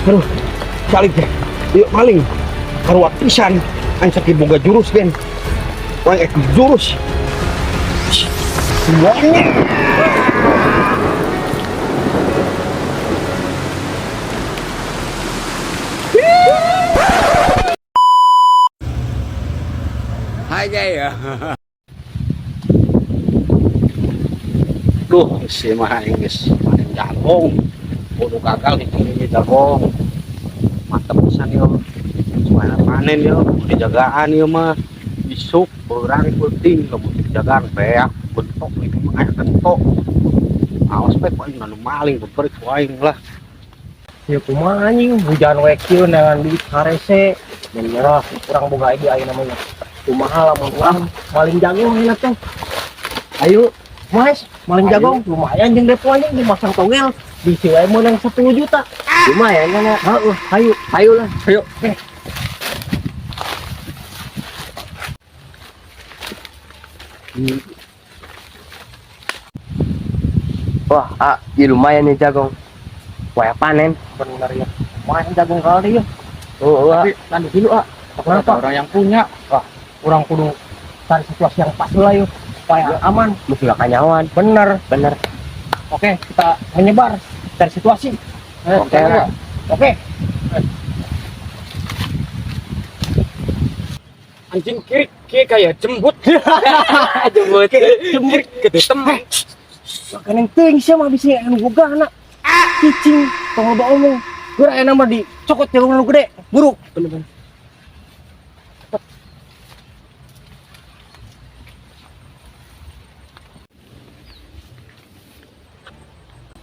Aduh, calik deh. Yuk maling. Karuat pisan. Aing sakit boga jurus gen. Wah, ek jurus. Semuanya. Hai ya. Duh, si mah aing geus panen jagung. Kudu gagal di jagung. Mantep pisan yo. Suara panen yo, dijagaan yo mah. Isuk beurang peuting lamun dijagaan beak bentok itu mah aya kentok. Awas pe ku aing anu maling beberik ku aing lah. Ya kumaha anjing hujan we kieu neangan duit harese. Bener urang boga ide ayeuna mah. Kumaha lamun urang maling jagung ayeuna teh. Ayo, Mas, maling jagung lumayan jeung depo anjing dimasang togel bisi wae meunang 10 juta. Lumayan kan ya. Heeh, ayo. Ayo lah. Ayo. Wah, ah, ya lumayan nih jagung. Wah, panen. Bener ya. Lumayan jagung kali ya. Oh, ah. Tapi lanjut dulu, ah. Kenapa? Orang yang punya. Wah, urang kudu cari situasi yang pas lah yuk supaya aman. Mesti gak kanyawan. Bener. Bener. Oke, kita menyebar cari situasi. Oke lah. Oke. Anjing kiri kiri kayak jembut. Jembut. Jembut gede tem. Makanan teuing sia mah bisi anu bogana. Cicing, tong loba omong. Geura aya mah dicokot jagung nu gede, buru. Bener-bener.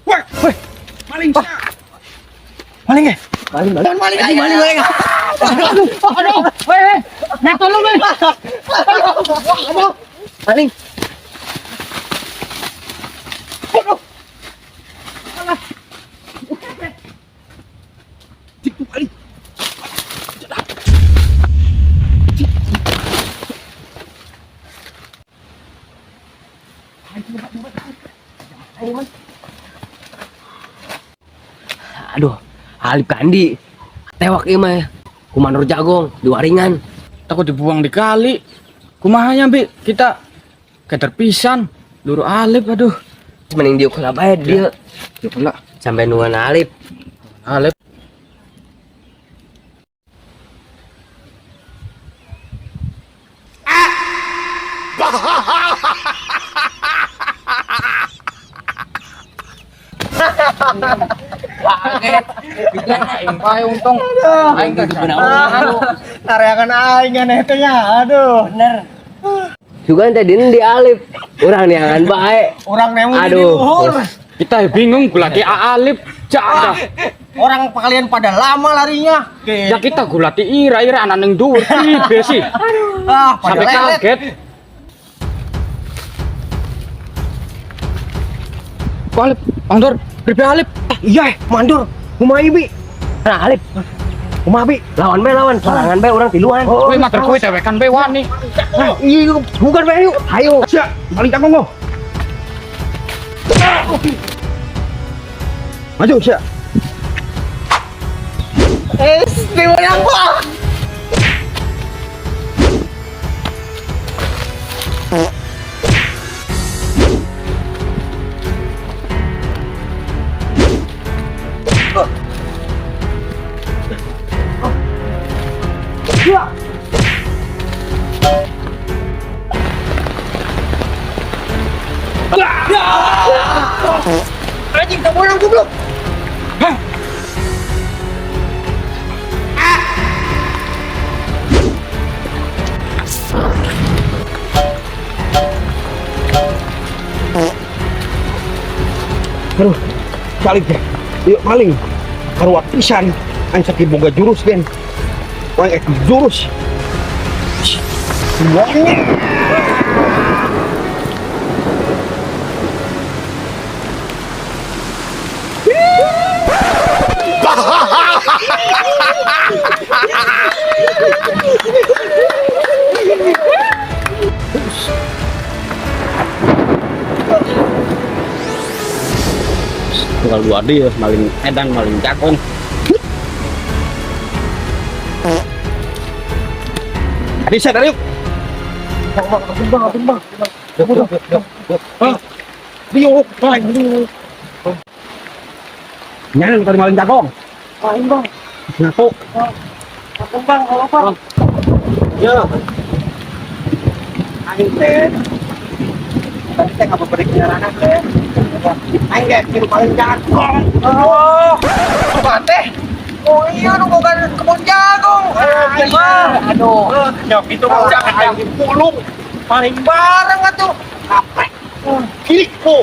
Wah, weh, maling sia. Maling ya? Maling, maling. Maling, maling, maling, maling. Aduh, aduh, weh, nah tolong weh. Maling. Cik tuh maling. Aduh, Alip Kandi. Tewak ieu mah. Kumanor jagung di waringan. Takut dibuang di kali. Kumahanya bi, kita keder pisan. Luru Alip aduh. Mending diuk lah bae dia. Ya pula. Sampai nungguan Alip. Alip. Kaget. Aing bae untung. Aing gitu bener. Tareangan aing aneh teh nya. Aduh. Bener. Juga tadi di Alip. Urang neangan bae. Urang nemu di Aduh. luhur. Kita bingung gulati Alip. Cak Orang kalian pada lama larinya. Ya kita gulati ira-ira anak ning dhuwur pribe sih. Ah, pada Sampai lelet. kaget. Kok Alip, Mandor, pribe Alip. Ah, iya, mandur. Kumaha ieu, Bi? Nah, Alip, Kumaha, Bi? lawan bae lawan, sorangan bae urang tiluan. Kowe mater kowe dewekan bae wani. Ah, iya, bukan bae yuk. Ayo. Sia, maling jagung lo. Maju sia. Eh, dimenang gua. Anjing, tak menang goblok. Aduh, calik deh. Yuk maling. Karuat pisan. Aing sakit boga jurus gen. Wah, ek jurus. Semuanya. Tinggal dua dia maling edan maling jagung. Adi sadar yuk. Bang, bang, ampun bang, ampun bang. Yuk, yuk, yuk, yuk. Diuk, bang. Nyan tadi maling jagong. Main bang, Ngaku. ampun bang, kalau bang. Ya. Aing teh. Tadi teh ngabuburi kendaraan teh. Aing ge tilu maling jagong. Oh, bukan teh. Oh iya, nu bukan kebun jagung. Iya. Aduh. Ya gitu mah jangan aing pulung. Paling bareng atuh. Capek. Kiriku.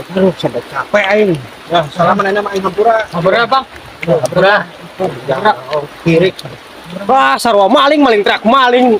Aduh, sampai capek aing. Ya, salaman aing mah aing hampura. Hampura, Bang. Hampura. Kiri. Wah, sarua maling, maling truk, maling.